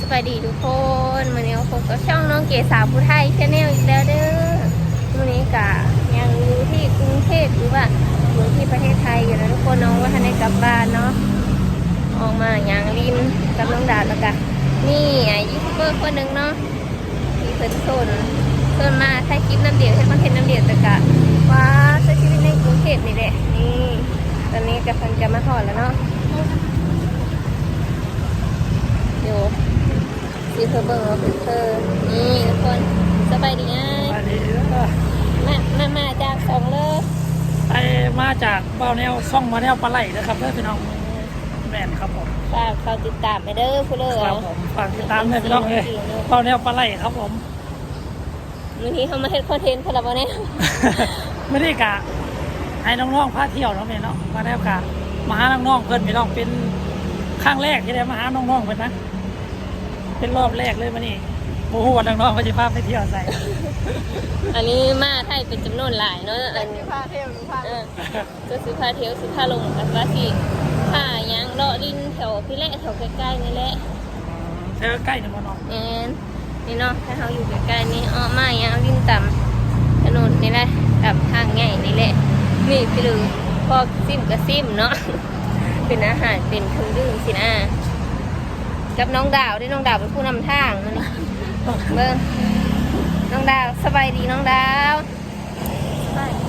ສະບາຍດີທຸກຄົນ, ມື້ນີ້ມາພົບກັບຊ່ອງນ້ອງເກສາຜູ້ໄທ Channel ອີກແລ້ວເດີ້. ມື້ນີ້ກະຍັງຢູ່ທີ່ກຸງເທບ ຫຼືວ່າຢູ່ທີ່ປະເທດໄທຢູ່ນະທຸກຄົນເນາະ, ບໍ່ທັນໄດ້ກັບບ້ານເນາະ. ອອກມາຍ່າງຫຼິ້ນກັບນ້ອງດາວ ແລ້ວກະມີ ອ່າ ຢູທູບເບີຄົນໜຶ່ງເນາະ ທີ່ເພິ່ນຊົນ ຊົນມາຖ່າຍຄລິບນຳດຽວ ເຮັດຄອນເທັນນຳດຽວ ແຕ່ກະວ່າໃຊ້ຊີວິດໃນກຸງເທບນີ້ແຫຼະ. ນີ້ ຕອນນີ້ກະເພິ່ນກະມາຮອດແລ້ວເນາະ. ໂຍ ຊິເພິ່ນເບິ່ງວ່າເພິ່ນເຄີ ນີ້ທຸກຄົນ. ສະບາຍດີອ້າຍ. ສະບາຍດີເດີ້. ມາ ມາ ມາຈາກຊ່ອງເລີ ໄປ ມາຈາກບ່າວແນວ ຊ່ອງບ່າວແນວປາໄຫຼເດີ້ຄັບເດີ້ພີ່ນ້ອງ. ແມ່ນຄັບຜົມ. ຝາກເຂົ້າຕິດຕາມໄປເດີ້ຜູ້ເລີ. ຄັບຜົມ. ຝາກຕິດຕາມເດີ້ພີ່ນ້ອງເອີຍ ບ່າວແນວປາໄຫຼຄັບຜົມ. ມື້ນີ້ເຮົາມາເຮັດຄອນເທັນເພິ່ນລະບໍ່ແນ່. ມື້ນີ້ກະໃຫ້ນ້ອງໆພາທ່ຽວເນາະແມ່ເນາະ. ມາແລ້ວກະມາຫານ້ອງໆເພິ່ນ ພີ່ນ້ອງ, ເປັນຄັ້ງແລກທີ່ໄດ້ມາຫານ້ອງໆເພິ່ນນະ, ເປັນລອບແລກເລີຍມື້ນີ້. ບໍ່ຮູ້ວ່ານ້ອງໆເພິ່ນຊິພາໄປທ່ຽວໃສ. ອັນນີ້ມາໄທເປັນຈຳນວນຫຼາຍເນາະ. ອັນ ຊິພາທ່ຽວ ຊິພາ ເອີ ກໍຊິພາທ່ຽວ ຊິພາລົງ ກໍວ່າຊິພາຍ່າງເລາະຫຼິ້ນແຖວພີ້ແຫຼະ ແຖວໃກ້ໆນີ້ແຫຼະ. ແຖວໃກ້ນີ້ບໍ່ນ້ອງ? ແມ່ນ ນີ້ເນາະ, ຖ້າເຮົາຢູ່ໃກ້ໆນີ້ ເອາະມາຍ່າງຫຼິ້ນຕາມຖະໜົນນີ້ແຫຼະ ຕາມທາງໃຫຍ່ນີ້ແຫຼະ. ມີຄືພໍຊິມກໍຊິມເນາະ ເປັນອາຫານ ເປັນເຄື່ອງດື່ມຊີ້ນະ. ກັບນ້ອງດາວເດ້ ນ້ອງດາວເປັນຜູ້ນຳທາງມື້ນີ້. ເບິ່ງ ນ້ອງດາວ. ສະບາຍດີນ້ອງດາວ. ສະບາຍດີ.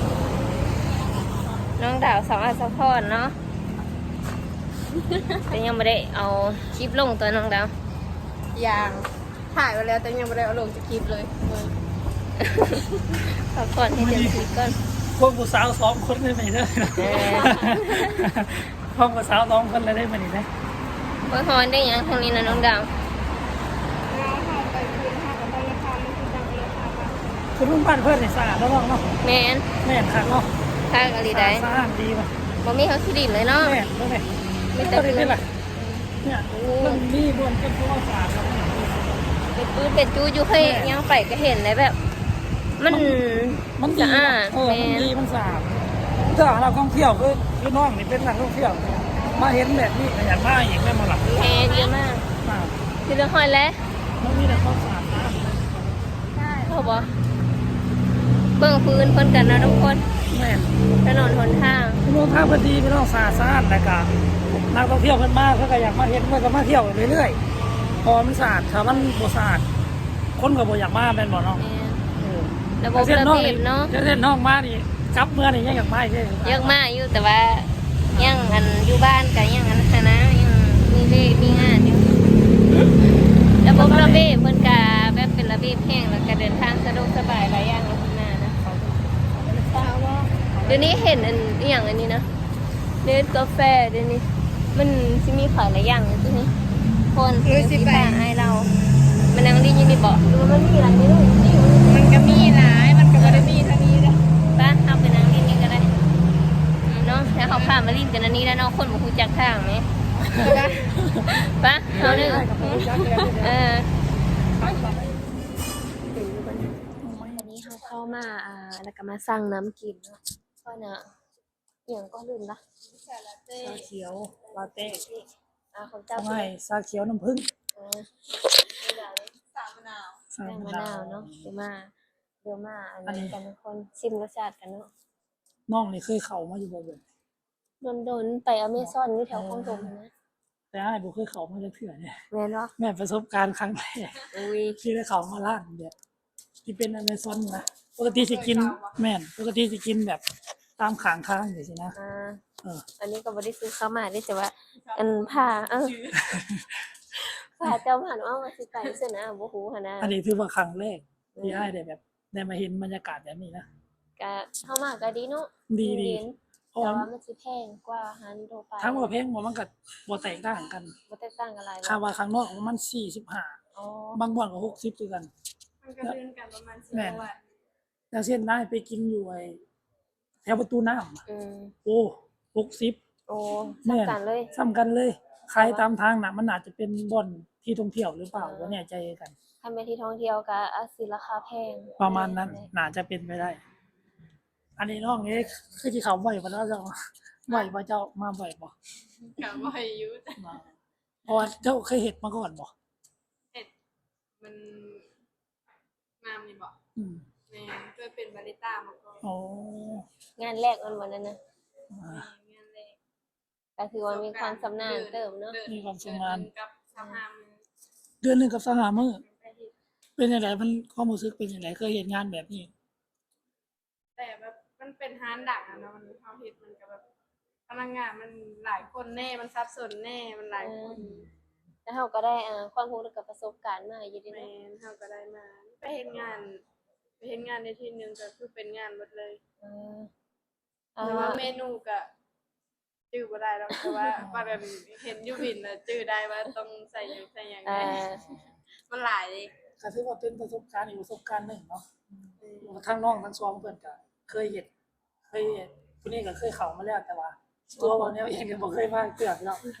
ນ້ອງດາວສາວອາດສະພອນເນາະ. ແຕ່ຍັງບໍ່ໄດ້ເອົາຄລິບລົງຕົວະນ້ອງດາວ. ຍັງ ຖ່າຍໄວ້ແລ້ວ ແຕ່ຍັງບໍ່ໄດ້ເອົາລົງຈັກຄລິບເລີຍ. ພັກຜ່ອນໃຫ້ເຕັມທີ່ກ່ອນ. ພວກຜູ້ສາວສອງຄົນເລີຍໄປເດີ້. ເອີ ພວກຜູ້ສາວສອງຄົນເລີຍໄດ້ມື້ນີ້ເດ້. ໂອ້ຍ ຮ້ອນໄດ້ຫຍັງທາງນີ້ນະນ້ອງດາວ? ຄືເພິ່ນບ້ານເພິ່ນນີ້ສະອາດເນາະນ້ອງເນາະ. ແມ່ນ ແມ່ນຄັກເນາະ. ຄັກອີ່ຫຼີໃດ໋. ສະອາດດີວ່າ ບໍ່ມີເຮົາຊິດິນເລີຍເນາະ. ແມ່ນ ເບິ່ງເດ້ ມີແຕ່ ເບິ່ງເດ້ ຄື ນີ້ລະ ເນຍ ໂອ້ ມັນມີບ່ອນເກັບໂທລະສັບ ເປັນຕູ້ເປັນຈູຢູ່. ເຄີຍ ແມ່ນ ຍ່າງໄປກໍເຫັນແລ້ວ ແບບ ມັນ ມັນ ມັນ ສະອາດ. ເອີ ແມ່ນ ມັນດີ ມັນສະອາດ. ຖ້ານັກທ່ອງທ່ຽວ ຄື ຄືນ້ອງນີ້ເປັນນັກທ່ອງທ່ຽວ ມາເຫັນແບບນີ້ກໍຢາກມາອີກແມ່ນບໍ່ລະ? ແມ່ນ ຢາກມາ. ອ່າ ຄືຮອດແລ້ວ ມັນມີແຕ່ຄວາມສະອາດ. ເຂົາບໍ່ເບິ່ງຜູ້ອື່ນເພິ່ນກັນນະທຸກຄົນ. ແມ່ນ ຖະໜົນຫົນທາງ ຖະໜົນຫົນທາງເພິ່ນດີພີ່ນ້ອງ, ສະອາດສະອ້ານ ແລ້ວກະນັກທ່ອງທ່ຽວເພິ່ນມາ ເພິ່ນກະຢາກມາເຫັນ ເພິ່ນກະມາທ່ຽວເລື້ອຍໆ ເພາະວ່າມັນສະອາດ. ຖ້າມັນບໍ່ສະອາດ ຄົນກະບໍ່ຢາກມາແມ່ນບໍ່ນ້ອງ? ແມ່ນ ເອີ ລະບົບລະບຽບເນາະ. ຢ່າງເຊັ່ນນ້ອງມານີ້ ກັບເມືອນີ້ຍັງຢາກມາອີກເດ້. ຢາກມາຢູ່ ແຕ່ວ່າຍັງ ອັນ ຢູ່ບ້ານກະຍັງ ອັນ ຫັ້ນນະ ຍັງມີວຽກມີງານຢູ່. ລະບົບລະບຽບເພິ່ນກະແບບເປັນລະບຽບແຮງ ແລ້ວກະເດີນທາງສະດວກສະບາຍຫຼາຍຢ່າງເນາະ ເພິ່ນມານະ. ດຽວນີ້ເຫັນ ອັນ ອີ່ຫຍັງອັນນີ້ນະ ເນດກາແຟ ດຽວນີ້ມັນຊິມີຂາຍຫຼາຍຢ່າງຢູ່ຕິນີ້. ຄົນ ເອີ ຊິໄປ ຊິພາອ້າຍລາວມານັ່ງຫຼິ້ນຢູ່ນີ້ບໍ ຫຼືວ່າມັນມີຫຼາຍເມນູ? ມັນກະມີຫຼາຍ ມັນກະບໍ່ໄດ້ມີເທົ່ານີ້ເດ້. ໄປ ເຮົາໄປນັ່ງຫຼິ້ນນີ້ກະໄດ້ເນາະ. ແລ້ວເຮົາພາມາຫຼິ້ນກັນອັນນີ້ແຫຼະເນາະ ຄົນບໍ່ຮູ້ຈັກທາງແໝ. ໄປ ເຮົາເດີ. ເອີ ຕອນນີ້ເຮົາເຂົ້າມາ ອ່າ ແລ້ວກະມາສັ່ງນ້ຳກິນເນາະ. ເພິ່ນນະ ອີ່ຫຍັງກໍລືມລະ. ຊາຂຽວລາເຕ້. ອ່າ ຂອງເຈົ້າ ຂອງອ້າຍຊາຂຽວນ້ຳຜຶ້ງ. ເອີ ຊາມະນາວ ຊາມະນາວເນາະ. ດຽວມາ ດຽວມາ ອັນນັ້ນກັນ ຄົນຊິມລົດຊາດກັນເນາະ. ນ້ອງນີ້ເຄີຍເຂົ້າມາຢູ່ບໍ່? ດົນໆ ໄປອາເມຊອນຢູ່ແຖວຄອງຖົມຫັ້ນນະ. ແຕ່ອ້າຍບໍ່ເຄີຍເຂົ້າມາຈັກເທື່ອເດ້. ແມ່ນບໍ່? ແມ່ນປະສົບການຄັ້ງແລກ. ອຸ້ຍ ທີ່ໄດ້ເຂົ້າມາຮ້ານແບບທີ່ເປັນອາເມຊອນນະ. ປົກກະຕິຊິກິນ ແມ່ນ ປົກກະຕິຊິກິນແບບຕາມຂ້າງທາງຈັ່ງຊີ້ນະ. ອ່າ ເອີ ອັນນີ້ກໍບໍ່ໄດ້ຊື້ເຂົ້າມາເດ້ ແຕ່ວ່າ ອັນ ພາ ເອີ ພາເຈົ້າມາເນາະ ວ່າຊິໄປຊັ້ນນະ ບໍ່ຮູ້ຫັ້ນນະ. ອັນນີ້ຖືວ່າຄັ້ງແລກທີ່ອ້າຍໄດ້ແບບ ໄດ້ມາເຫັນບັນຍາກາດແບບນີ້ນະ. ກະ ເຮົາມາກະດີເນາະ ດີ ດີ ເຢັນໆ ເພາະວ່າ ແຕ່ວ່າມັນຊິແພງກວ່າຮ້ານທົ່ວໄປ. ຖາມວ່າແພງບໍ່? ມັນກະບໍ່ແຕກຕ່າງກັນ ບໍ່ແຕກຕ່າງກັນຫຼາຍ. ຄາດວ່າຂ້າງນອກມັນສີ່ສິບຫ້າ. ອໍ ບາງບ່ອນກະຫົກສິບຄືກັນ. ມັນກະເລື່ອນກັນປະມານ ແມ່ນ ສິບກວ່າບາດ. ຢ່າງເຊັ່ນ ອ້າຍໄປກິນຢູ່ໄອ້ ແຖວປະຕູນ້ຳ ອືມ ໂອ້ ຫົກສິບ. ໂອ້ ແມ່ນ ສ່ຳກັນເລີຍ ສ່ຳກັນເລີຍ. ຂາຍຕາມທາງນະ ມັນອາດຈະເປັນບ່ອນທີ່ທ່ອງທ່ຽວຫຼືເປົ່າ ເອີ ບໍ່ແນ່ໃຈຄືກັນ. ຄັນແມ່ນທີ່ທ່ອງທ່ຽວກະອາດຊິລາຄາແພງປະມານນັ້ນ ໜ້າຈະເປັນໄປໄດ້. ອັນນີ້ນ້ອງເອີຍ ຄືຊິເຂົ້າໄວບໍ່ເນາະເຈົ້າ? ໄວບໍ່ເຈົ້າ? ມາໄວບໍ່? ກະໄວຢູ່. ເພາະວ່າເຈົ້າເຄີຍເຮັດມາກ່ອນບໍ່? ນງາມນີ້ບໍ່? ອືມ ແມ່ນ ເຄີຍເປັນບາຣິສຕາມາກ່ອນ. ໂອ້ ງານແລກແມ່ນບໍ່ນັ້ນນະ? ອ່າ ແມ່ນ ງານແລກ. ກໍຖືວ່າມີຄວາມຊຳນານເຕີບເນາະ. ມີຄວາມຊຳນານ. ເດືອນໜຶ່ງກັບຊາວຫ້າມື້. ເດືອນໜຶ່ງກັບຊາວຫ້າມື້. ເປັນຈັ່ງໃດ? ມັນ ຄວາມຮູ້ສຶກເປັນຈັ່ງໃດ? ເຄີຍເຮັດງານແບບນີ້? ແຕ່ແບບມັນເປັນຮ້ານດັງອະເນາະ ເຮົາເຮັດມັນກໍແບບພະນັກງານມັນຫຼາຍຄົນແດ່ ມັນສັບສົນແດ່ ມັນຫຼາຍຄົນ. ແລ້ວເຮົາກໍໄດ້ ເອີ ຄວາມຮູ້ ແລ້ວກໍປະສົບການມາຢູ່ເດເນາະ. ແມ່ນ ເຮົາກໍໄດ້ມາ ໄປເຮັດງານ ໄປເຮັດງານໃນທີ່ໜຶ່ງກໍຄືເປັນງານໝົດເລີຍ. ເອີ ແຕ່ວ່າເມນູກໍຈື່ບໍ່ໄດ້ດອກ ແຕ່ວ່າບາດເຫັນຢູ່ວິນລະຈື່ໄດ້ວ່າຕ້ອງໃສ່ຫຍັງໃສ່ຫຍັງແດ່. ມັນຫຼາຍເດ້. ກໍຖືວ່າເປັນປະສົບການອີກປະສົບການໜຶ່ງເນາະ. ອືມ ທາງນ້ອງທັງສອງເພິ່ນກໍເຄີຍເຮັດ ເຄີຍເຮັດ ຜູ້ນີ້ກໍເຄີຍເຂົ້າມາແລ້ວ ແຕ່ວ່າຕົວເວົ້າແນວເອງຍັງບໍ່ເຄີຍມາເທື່ອເນາະ.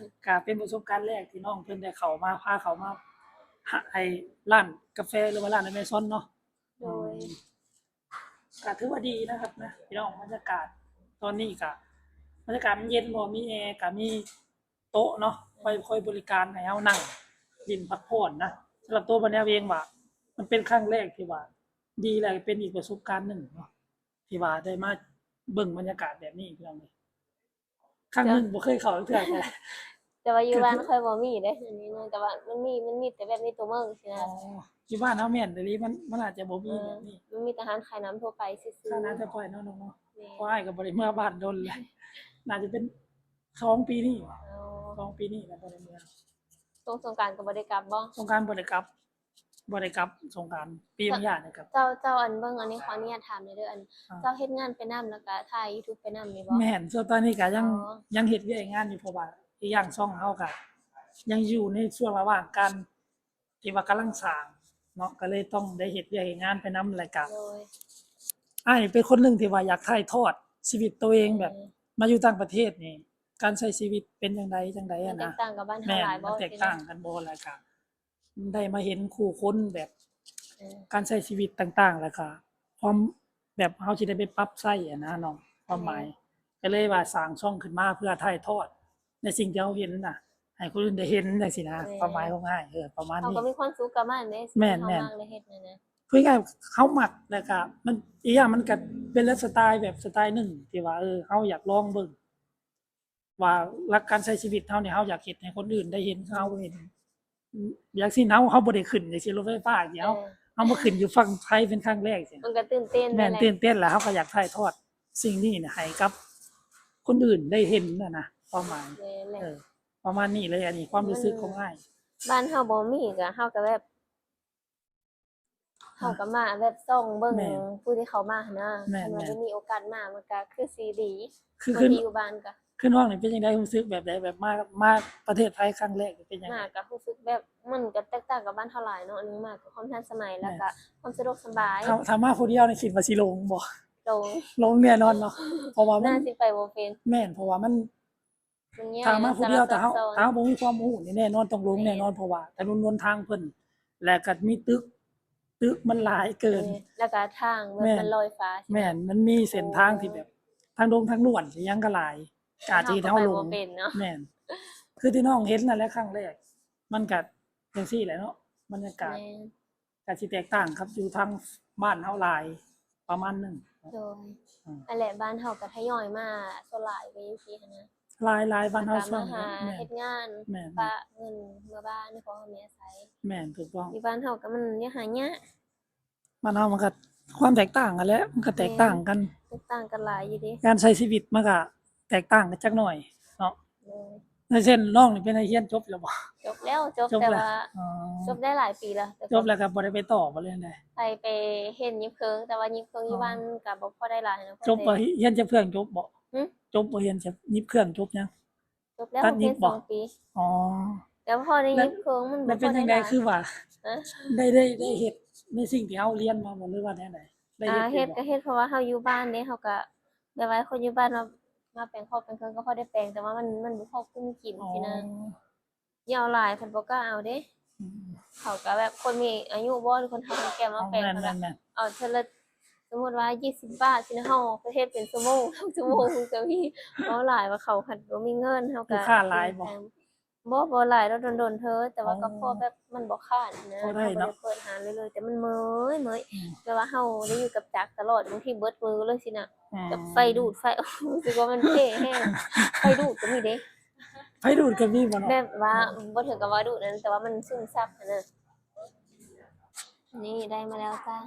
ກໍເປັນປະສົບການແລກທີ່ນ້ອງເພິ່ນໄດ້ເຂົ້າມາ ພາເຂົ້າມາ ໃຫ້ຮ້ານກາແຟ ຫຼືວ່າຮ້ານອາເມຊອນເນາະ. ໂດຍ ອືມ ກໍຖືວ່າດີນະຄັບນະພີ່ນ້ອງ. ບັນຍາກາດຕອນນີ້ກໍ ບັນຍາກາດມັນເຢັນ ເພາະມີແອ ກໍມີໂຕະເນາະ ໄວ້ຄອຍບໍລິການໃຫ້ເຮົານັ່ງຫຼິ້ນພັກຜ່ອນນະ. ສຳລັບໂຕບັນຍາເອງວ່າ ມັນເປັນຄັ້ງແລກທີ່ວ່າດີ ແລະເປັນອີກປະສົບການໜຶ່ງເນາະ ທີ່ວ່າໄດ້ມາເບິ່ງບັນຍາກາດແບບນີ້ພີ່ນ້ອງເອີຍ. ຄັ້ງໜຶ່ງບໍ່ເຄີຍເຂົ້າຈັກເທື່ອ. ແຕ່ວ່າຢູ່ບ້ານຂ້ອຍບໍ່ມີເດ້ອັນນີ້ເນາະ ແຕ່ວ່າມັນມີ ມັນມີແຕ່ແບບໃນຕົວເມືອງຊີ້ນະ. ອໍ ຢູ່ບ້ານເຮົາແມ່ນອີ່ຫຼີ ມັນ ມັນອາດຈະບໍ່ມີແບບນີ້ ມັນມີແຕ່ຮ້ານຂາຍນ້ຳທົ່ວໄປຊື່ໆ. ຮ້ານທົ່ວໄປເນາະນ້ອງເນາະ. ເພາະອ້າຍກໍບໍ່ໄດ້ເມືອບ້ານດົນແລ້ວ ໜ້າຈະເປັນສອງປີນີ້ ສອງປີນີ້ແລ້ວບໍ່ໄດ້ເມືອ. ຊ່ວງສົງການກໍບໍ່ໄດ້ກັບບໍ່? ສົງການບໍ່ໄດ້ກັບ ບໍ່ໄດ້ກັບສົງການ ປີບາງຢ່າງໄດ້ກັບ. ເຈົ້າ ເຈົ້າ ອັນ ເບິ່ງ ອັນນີ້ຂໍອະນຸຍາດຖາມແດ່ເດີ ອັນ ເຈົ້າເຮັດງານໄປນຳ ແລ້ວກະຖ່າຍຢູທູບໄປນຳນີ້ບໍ່? ແມ່ນ ສ່ວນຕອນນີ້ກະຍັງ ຍັງເຮັດວຽກເຮັດງານຢູ່ ເພາະວ່າອີກຢ່າງຊ່ອງເຮົາກະຍັງຢູ່ໃນຊ່ວງລະຫວ່າງການທີ່ວ່າກຳລັງສ້າງເນາະ ກະເລີຍຕ້ອງໄດ້ເຮັດວຽກເຮັດງານໄປນຳ ແລ້ວກະ ໂດຍ ອ້າຍເປັນຄົນໜຶ່ງທີ່ວ່າຢາກຖ່າຍທອດຊີວິດໂຕເອງ ແບບມາຢູ່ຕ່າງປະເທດນີ້ ການໃຊ້ຊີວິດເປັນຈັ່ງໃດຈັ່ງໃດຫັ້ນນະ ມັນແຕກຕ່າງກັບບ້ານເຮົາຫຼາຍບໍ່? ແມ່ນ ມັນແຕກຕ່າງກັນບໍ່? ແລ້ວກະ ໄດ້ມາເຫັນຜູ້ຄົນແບບ ເອີ ການໃຊ້ຊີວິດຕ່າງໆ ແລ້ວກະຄວາມແບບເຮົາຊິໄດ້ໄປປັບໃຊ້ຫັ້ນນະນ້ອງ ຄວາມໝາຍ ກໍເລີຍວ່າສ້າງຊ່ອງຂຶ້ນມາເພື່ອຖ່າຍທອດໃນສິ່ງທີ່ເຮົາເຫັນນະ ໃຫ້ຄົນອື່ນໄດ້ເຫັນຈັ່ງຊີ້ນະ ຄວາມໝາຍຂອງອ້າຍ ເອີ ປະມານນີ້. ເຮົາກໍມີຄວາມສຸກກັບມັນເດ້ ສິ່ງທີ່ເຮົາມັກໄດ້ເຮັດນະ ຄືງ່າຍເຮົາມັກ ແລ້ວກະມັນ ອີກຢ່າງມັນກະເປັນໄລຟ໌ສະໄຕລ໌ແບບສະໄຕລ໌ໜຶ່ງທີ່ວ່າ ເອີ ເຮົາຢາກລອງເບິ່ງ ວ່າຫຼັກການໃຊ້ຊີວິດເຮົານີ້ ເຮົາຢາກເຮັດໃຫ້ຄົນອື່ນໄດ້ເຫັນ ເຮົາເຫັນ ຢ່າງເຊັ່ນເຮົາ ເຮົາບໍ່ໄດ້ຂຶ້ນຈັ່ງຊີ້ ລົດໄຟຟ້າຈັ່ງຊີ້ ເຮົາ ເຮົາມາຂຶ້ນຢູ່ຝັ່ງໄທເປັນຄັ້ງແລກຊີ້ ມັນກໍຕື່ນເຕັ້ນ ແມ່ນ ຕື່ນເຕັ້ນ ແລ້ວເຮົາກໍຢາກຖ່າຍທອດສິ່ງນີ້ໃຫ້ກັບຄົນອື່ນໄດ້ເຫັນຫັ້ນນະ ຄວາມໝາຍ ເອີ ປະມານນີ້ເລີຍ. ອັນນີ້ຄວາມຮູ້ສຶກຂອງອ້າຍ ບ້ານເຮົາບໍ່ມີ ກໍເຮົາກໍແບບ ເຮົາກໍມາແບບສ່ອງເບິ່ງຜູ້ທີ່ເຂົາມາຫັ້ນນະ ຄັນວ່າໄດ້ມີໂອກາດມາ ມັນກໍຄືຊິດີ ຄື ຄືຢູ່ບ້ານກໍ ຄືນ້ອງນີ້ເປັນຈັ່ງໃດ ຮູ້ສຶກແບບໃດ ແບບມາ ມາປະເທດໄທຄັ້ງແລກເປັນຈັ່ງໃດ? ມາກໍຮູ້ສຶກແບບ ມັນກໍແຕກຕ່າງກັບບ້ານເຮົາຫຼາຍເນາະ ອັນນີ້ມາກໍຄວາມທັນສະໄໝ ແລ້ວກໍຄວາມສະດວກສະບາຍ. ຖ້າ ຖ້າມາຜູ້ດຽວນີ້ຄິດວ່າຊິຫຼົງບໍ່? ຫຼົງ ຫຼົງແນ່ນອນເນາະ ເພາະວ່າມັນ ໜ້າຊິໄປບໍ່ເປັນ ແມ່ນ ເພາະວ່າມັນ ຖ້າມາຜູ້ດຽວ ຖ້າເຮົາ ຖ້າເຮົາບໍ່ມີຄວາມຮູ້ນີ້ ແນ່ນອນຕ້ອງຫຼົງແນ່ນອນ ເພາະວ່າຖະໜົນຫົນທາງເພິ່ນ ແລ້ວກໍມີຕຶກ ຕຶກມັນຫຼາຍເກີນ ແລ້ວກໍທາງມັນລອຍຟ້າ ແມ່ນ ມັນມີເສັ້ນທາງທີ່ແບບທາງດົງທາງດ້ວນອີ່ຫຍັງກໍຫຼາຍ ອາດຈະເຮັດໃຫ້ເຮົາຫຼົງ ແມ່ນ ຄືທີ່ນ້ອງເຫັນນັ້ນແຫຼະຄັ້ງແລກ ມັນກໍຈັ່ງຊີ້ແຫຼະເນາະ ບັນຍາກາດ ກໍຊິແຕກຕ່າງກັບຢູ່ທາງບ້ານເຮົາຫຼາຍປະມານໜຶ່ງ. ໂດຍ ອັນແຫຼະ ບ້ານເຮົາກໍທະຍອຍມາສ່ວນຫຼາຍໄປຢູ່ພີ້ຫັ້ນນະ ຫຼາຍໆ ບ້ານເຮົາຊ່ວງນີ້ ເຮັດງານ ແມ່ນ ປະເງິນເມືອບ້ານ ພໍ່ເມືອອາໄສ ແມ່ນ ຖືກຕ້ອງ ຢູ່ບ້ານເຮົາກໍມັນຍັງຫາຍາກ ບ້ານເຮົາມັນກໍຄວາມແຕກຕ່າງກັນແຫຼະ ມັນກໍແຕກຕ່າງກັນ ແຕກຕ່າງກັນຫຼາຍຢູ່ເດ້ ການໃຊ້ຊີວິດມັນກໍແຕກຕ່າງກັນຈັກໜ້ອຍເນາະ. ຢ່າງເຊັ່ນນ້ອງນີ້ເປັນນັກຮຽນຈົບແລ້ວບໍ່? ຈົບແລ້ວ ຈົບ ແຕ່ວ່າຈົບໄດ້ຫຼາຍປີແລ້ວ ແຕ່ ຈົບແລ້ວກໍບໍ່ໄດ້ໄປຕໍ່ບໍ່ ຫຼືຈັ່ງໃດ? ໄປ ໄປຮຽນຍິບເຄື່ອງ ແຕ່ວ່າຍິບເຄື່ອງຢູ່ບ້ານກໍບໍ່ພໍໄດ້ຫຼາຍເນາະ. ຈົບບໍ່? ຮຽນຈັກເຄື່ອງ ຈົບບໍ່? ຈົບບໍ່? ຮຽນຈັກ ຍິບເຄື່ອງ ຈົບຫຍັງ? ຈົບແລ້ວ ຮຽນສອງປີ. ອໍ ແຕ່ພໍໄດ້ຍິບເຄື່ອງ ມັນບໍ່ພໍໄດ້ຫຼາຍ. ແລ້ວເປັນຈັ່ງໃດ ຄືວ່າໄດ້ ໄດ້ ໄດ້ເຮັດໃນສິ່ງທີ່ເຮົາຮຽນມາບໍ່ ຫຼືວ່າແນວໃດ? ໄດ້ເຮັດ ເຮັດ ກໍເຮັດ ເພາະວ່າເຮົາຢູ່ບ້ານເດ້ ເຮົາກໍ ແບບວ່າຄົນຢູ່ບ້ານວ່າມາແປງຄອກແປງເຄື່ອງກໍພໍໄດ້ແປງ ແຕ່ວ່າມັນ ມັນບໍ່ພໍກຸ້ມກິນຊີ້ນະ. ຢ່າເອົາຫຼາຍ ເພິ່ນບໍ່ກ້າເອົາເດ້. ເຂົາກໍແບບຄົນມີອາຍຸບໍ່ ຫຼືຄົນເຖົ້າຄົນແກ່ມາແປງ ເຂົາກໍເອົາເທື່ອລະ ສົມມຸດວ່າ ຊາວບາດຊີ້ນະ ເຮົາໄປເຮັດເປັນຊົ່ວໂມງ ສອງຊົ່ວໂມງກໍມີ. ເວົ້າຫຼາຍວ່າເຂົາພັດບໍ່ມີເງິນ ເຮົາກໍ ລູກຄ້າຫຼາຍບໍ່? ບໍ່ ບໍ່ຫຼາຍດອກ ດົນໆເທື່ອ ແຕ່ວ່າກໍພໍແບບມັນບໍ່ຂາດນະ ພໍໄດ້ເນາະ ເຮົາບໍ່ໄດ້ເປີດຮ້ານເລີຍໆ ແຕ່ມັນເມື່ອຍ ເມື່ອຍ ແບບວ່າເຮົາໄດ້ຢູ່ກັບຈັກຕະຫຼອດ ບາງທີເບິດມື້ເລີຍຊີ້ນະ ແບບໄຟດູດ ໄຟ ຮູ້ສຶກວ່າມັນເພແຮງ ໄຟດູດກໍມີເດ້ ໄຟດູດກໍມີບໍ່ເນາະ ແບບວ່າບໍ່ເຖິງກັບວ່າດູດນັ້ນ ແຕ່ວ່າມັນຊຶມຊັບຫັ້ນນະ ນີ້ໄດ້ມາແລ້ວຈ້າ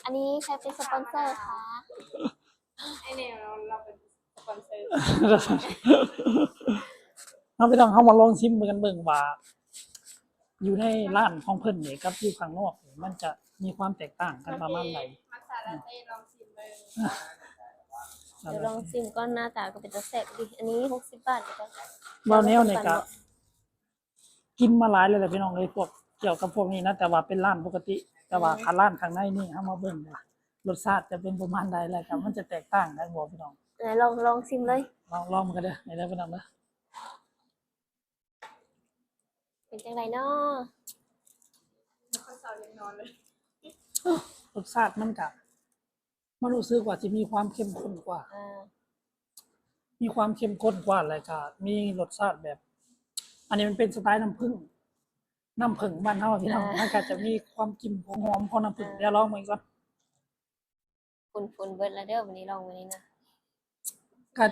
ອັນນີ້ໃຜເປັນສະປອນເຊີຄະ? ອ້າຍແນວ ລາວເປັນສະປອນເຊີ ເນາະ ພີ່ນ້ອງ ເຮົາມາລອງຊິມກັນເບິ່ງວ່າ ຢູ່ໃນຮ້ານຂອງເພິ່ນນີ້ກັບຢູ່ຂ້າງນອກນີ້ ມັນຈະມີຄວາມແຕກຕ່າງກັນປະມານໃດ ມັດສະລາເຕ້ລອງຊິມເບິ່ງ ດຽວລອງຊິມກ່ອນ ໜ້າຕາກໍເປັນຕາແຊບດີ ອັນນີ້ຫົກສິບບາດ ເວົ້າແນວນີ້ກະ ກິນມາຫຼາຍແລ້ວແຫຼະພີ່ນ້ອງເອີຍ ພວກ ກ່ຽວກັບພວກນີ້ນະ ແຕ່ວ່າເປັນຮ້ານປົກກະຕິ ແຕ່ວ່າ ອືມ ຄັນຮ້ານຂ້າງໃນນີ້ ເຮົາມາເບິ່ງວ່າລົດຊາດຈະເປັນປະມານໃດ ແລ້ວກໍມັນຈະແຕກຕ່າງກັນບໍ່ພີ່ນ້ອງ ລອງ ລອງຊິມເລີຍ ລອງ ລອງເບິ່ງກັນເດີ ນີ້ເດີພີ່ນ້ອງເດີ ເປັນຈັ່ງໃດນໍ? ຂ້ອຍເຊົາຍັງນອນເລີຍ ລົດຊາດມັນກະ ມັນຮູ້ສຶກວ່າຊິມີຄວາມເຂັ້ມຂຸ້ນກວ່າ ອ່າ ມີຄວາມເຂັ້ມຂຸ້ນກວ່າ ແລ້ວກະມີລົດຊາດແບບ ອັນນີ້ມັນເປັນສະໄຕລ໌ນ້ຳຜຶ້ງ ນ້ຳເຜິ້ງບ້ານເຮົາພີ່ນ້ອງ ອ່າ ມັນກະຈະມີຄວາມກິ່ນຫອມຂອງນ້ຳຜຶ້ງ ອ່າ ດຽວລອງເບິ່ງກ່ອນ ຝຸ່ນໆເບິດລະເດີ ມື້ນີ້ລອງມື້ນີ້ນະ ກະ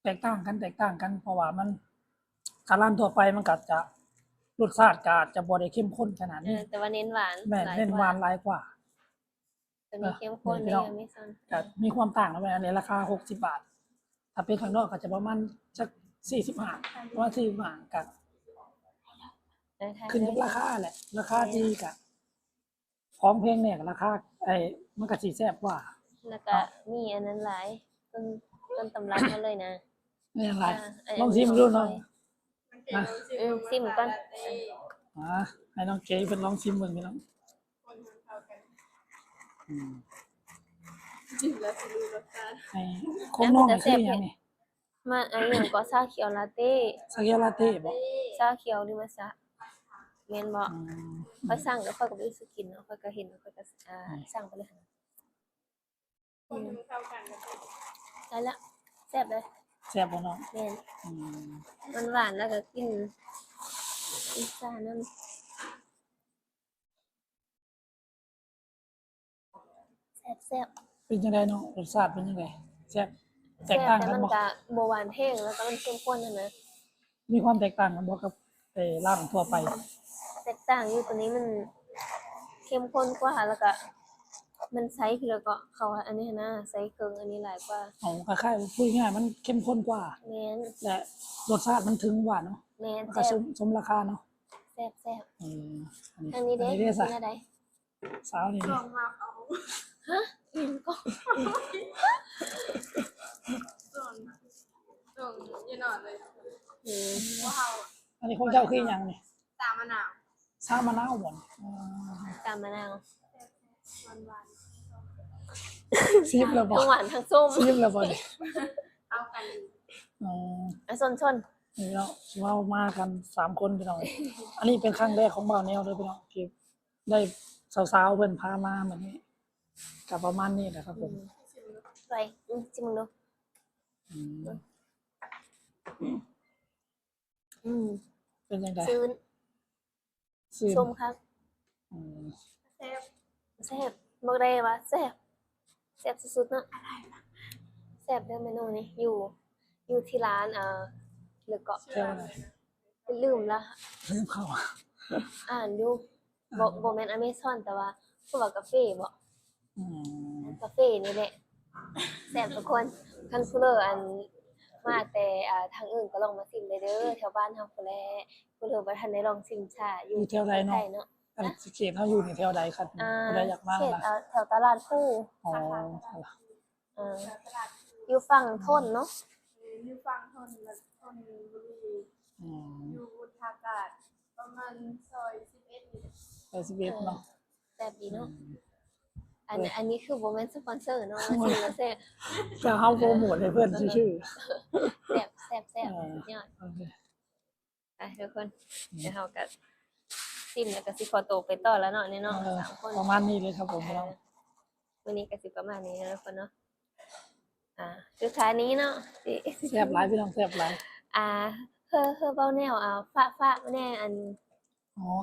ແຕກຕ່າງກັນ ແຕກຕ່າງກັນ ເພາະວ່າມັນ ກະຮ້ານທົ່ວໄປມັນກະຈະ ລົດຊາດກະອາດຈະບໍ່ໄດ້ເຂັ້ມຂຸ້ນຂະໜາດນີ້ ເອີ ແຕ່ວ່າເນັ້ນຫວານ ແມ່ນ ເນັ້ນຫວານຫຼາຍກວ່າ ໂຕນີ້ເຂັ້ມຂຸ້ນເດ້ ອາເມຊອນ ກະມີຄວາມຕ່າງແລ້ວແມ່ນ ອັນນີ້ລາຄາຫົກສິບບາດ ຖ້າເປັນຂ້າງນອກກໍຈະປະມານຈັກສີ່ສິບຫ້າ ປະມານສີ່ສິບຫ້າ ກະຂຶ້ນກັບລາຄາແຫຼະ ລາຄາທີ່ກະຂອງແພງແດ່ ລາຄາ ໄອ້ ມັນກະຊິແຊບກວ່າ ແລ້ວກະມີອັນນັ້ນຫຼາຍ ຕົ້ນ ຕົ້ນຕຳລັບມາເລີຍນະ ແມ່ນຫຼາຍ ອ່າ ລອງຊິມເບິ່ງດູເນາະ ອືມ ຊິມກ່ອນ ອ່າ ໃຫ້ນ້ອງເກເພິ່ນລອງຊິມເບິ່ງພີ່ນ້ອງ ອືມ ໃຫ້ຂອງນ້ອງນີ້ຄືຫຍັງນີ້? ມາ ອັນຫຍັງກໍຊາຂຽວລາເຕ້ ຊາຂຽວລາເຕ້ບໍ? ຊາຂຽວລິມະສະ ແມ່ນບໍ່? ອືມ ຂ້ອຍສັ່ງ ແຕ່ຂ້ອຍກໍບໍ່ໄດ້ຊື້ກິນເນາະ ຂ້ອຍກໍເຫັນ ຂ້ອຍກໍ ອ່າ ອືມ ສັ່ງໄປເລີຍ ອືມ ໃສ່ລະ ແຊບເລີຍ ແຊບບໍ່ນ້ອງ? ແມ່ນ ອືມ ມັນຫວານ ແລ້ວກໍກິນ ກິນຊານຳ. ແຊບໆ ເປັນຈັ່ງໃດນ້ອງ? ລົດຊາດເປັນຈັ່ງໃດ? ແຊບ ແຕກຕ່າງກັນບໍ່? ແຊບ ແຕ່ມັນກະບໍ່ຫວານແຮງ ແລ້ວກະມັນເຂັ້ມຂຸ້ນຫັ້ນນະ. ມີຄວາມແຕກຕ່າງກັນບໍ່ກັບ ເອີ ຮ້ານທົ່ວໄປ? ແຕກຕ່າງຢູ່ ໂຕນີ້ມັນເຂັ້ມຂຸ້ນກວ່າ ແລ້ວກະມັນໃສ່ ແລ້ວກໍເຂົ້າອັນນີ້ຫັ້ນນະ ໃສ່ເຄື່ອງອັນນີ້ຫຼາຍກວ່າ. ອໍ ຄ້າຍໆ ວ່າ ພູດງ່າຍໆ ມັນເຂັ້ມຂຸ້ນກວ່າ. ແມ່ນ ແລະ ລົດຊາດມັນເຖິງຫວານເນາະ. ແມ່ນ ມັນກະ ແຊບ ສົມ ສົມລາຄາເນາະ. ແຊບໆ ເອີ ອັນນີ້ ອັນນີ້ເດ້ ອັນນີ້ເດ້ ເປັນແນວໃດ? ສາວນີ້ ສອງມາເອົາ ຮະ? ອີ່ຫຍັງກໍ ສອງ ສອງຢູ່ນອນເລີຍ ອືມ ບໍ່ເຮົາ ອັນນີ້ຂອງເຈົ້າຄືຫຍັງນີ້? ຊາມະນາວ ຊາມະນາວບໍ່? ອືມ ຊາມະນາວ ຫວານໆ ຊີມແລ້ວບໍ່? ທັງຫວານທັງສົ້ມ ຊີມແລ້ວບໍ່ນີ້? ເອົາກັນ ອືມ ອ່ະ ຊົນໆ ນີ້ເນາະ ເວົ້າມາກັນສາມຄົນພີ່ນ້ອງ ອັນນີ້ເປັນຄັ້ງແລກຂອງບ່າວແນວເດີພີ່ນ້ອງ ທີ່ ໄດ້ສາວໆເພິ່ນພາມາມື້ນີ້ ກໍປະມານນີ້ແຫຼະຄັບຜົມ. ອືມ ໄປ ອືມ ຊິມເບິ່ງດູ. ອືມ ອືມ ເປັນຈັ່ງໃດ? ຊື່ນ ຊື່ນ ຊົມຄັກ. ອືມ ແຊບ ແຊບ ບອກໄດ້ວ່າແຊບ ແຊບສຸດໆເນາະ. ແຊບເດີເມນູນີ້ ຢູ່ ຢູ່ທີ່ຮ້ານ ເອີ ແລ້ວກໍ ແຖວໃດ? ລືມລະ ລືມເຂົາ ອ່ານຢູ່ ບໍ່ ບໍ່ແມ່ນອາເມຊອນ ແຕ່ວ່າຄືວ່າກາເຟບໍ? ອືມ ກາເຟນີ້ແຫຼະ ແຊບທຸກຄົນ. ຄັນຜູ້ເລີ ອັນ ມາແຕ່ ອ່າ ທາງອື່ນກໍລອງມາຊິມໄດ້ເດີ ແຖວບ້ານເຮົາພຸ້ນແຫຼະ. ຜູ້ເລີບໍ່ທັນໄດ້ລອງຊິມຊາຢູ່ ຢູ່ແຖວໃດເນາະ? ເນາະ ອັນເຂດເຮົາຢູ່ນີ້ແຖວໃດຄັນ ອ່າ ຜູ້ໃດຢາກມາ ເຂດ ນະ? ເອີ ແຖວຕະຫຼາດພູ. ອໍ ເອີ ຢູ່ຝັ່ງທົນເນາະ ຢູ່ຝັ່ງທົນ ທົນບຸລີ. ອືມ ຢູ່ວຸດທາການ ປະມານຊອຍສິບເອັດນີ້ແຫຼະ ຊອຍສິບເອັດເນາະ. ເອີ ແຊບດີເນາະ. ອືມ ອັນ ເອີ ອັນນີ້ຄືບໍ່ແມ່ນສະປອນເຊີເນາະ ມາຊິມແລ້ວແຊບ ແຕ່ເຮົາໂປຣໂມດໃຫ້ເພິ່ນຊື່ໆ. ແຊບ ແຊບ ແຊບ ເອີ ສຸດຍອດ ໂອເຄ. ໄປທຸກຄົນ ອືມ ດຽວເຮົາກໍຊິມ ແລ້ວກໍຊິຂໍໂຕໄປຕໍ່ແລ້ວເນາະ ນີ້ເນາະ ເອີ ສາມຄົນ ປະມານນີ້ເລີຍຄັບຜົມ ເອີ ພີ່ນ້ອງ. ມື້ນີ້ກໍຊິປະມານນີ້ເນາະທຸກຄົນເນາະ. ອ່າ ສຸດທ້າຍນີ້ເນາະ ແຊບຫຼາຍພີ່ນ້ອງ ແຊບຫຼາຍ. ອ່າ ຄືຄືເວົ້າແນວ ອ່າ ຝາກ ຝາກແດ່ ອັນ ອໍ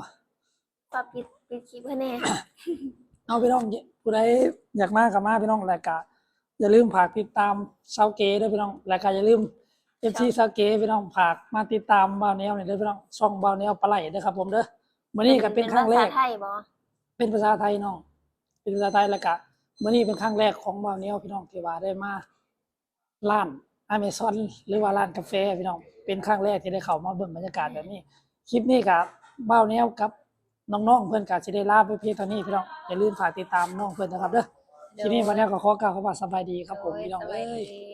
ຝາກປິດ ປິດຄລິບໃຫ້ແດ່. ເອົາ ພີ່ນ້ອງ ຜູ້ໃດຢາກມາກໍມາພີ່ນ້ອງ ແລ້ວກໍຢ່າລືມຝາກຕິດຕາມຊາວເກເດີພີ່ນ້ອງ ແລ້ວກໍຢ່າລືມ ເອັຟຊີ ຊາວເກພີ່ນ້ອງ ຝາກມາຕິດຕາມບ່າວແນວນີ້ເດີພີ່ນ້ອງ ຊ່ອງບ່າວແນວປາໄຫຼເດີຄັບຜົມເດີ. ມື້ນີ້ກໍເປັນຄັ້ງແລກ ເປັນພາສາໄທບໍ່? ເປັນພາສາໄທນ້ອງ ເປັນພາສາໄທ ແລ້ວກໍມື້ນີ້ເປັນຄັ້ງແລກຂອງບ່າວແນວພີ່ນ້ອງ ທີ່ວ່າໄດ້ມາ ຮ້ານອາເມຊອນ ຫຼືວ່າຮ້ານກາແຟພີ່ນ້ອງ ເປັນຄັ້ງແລກທີ່ໄດ້ເຂົ້າມາເບິ່ງບັນຍາກາດແບບນີ້. ຄລິບນີ້ກໍບ່າວແນວກັບນ້ອງໆເພິ່ນກໍຊິໄດ້ລາໄປພຽງເທົ່ານີ້ພີ່ນ້ອງ ຢ່າລືມຝາກຕິດຕາມນ້ອງເພິ່ນນະຄັບເດີ. ຄລິບນີ້ບ່າວແນວກໍຂໍກ່າວຄຳວ່າສະບາຍດີຄັບຜົມ ໂດຍ ພີ່ນ້ອງເອີຍ.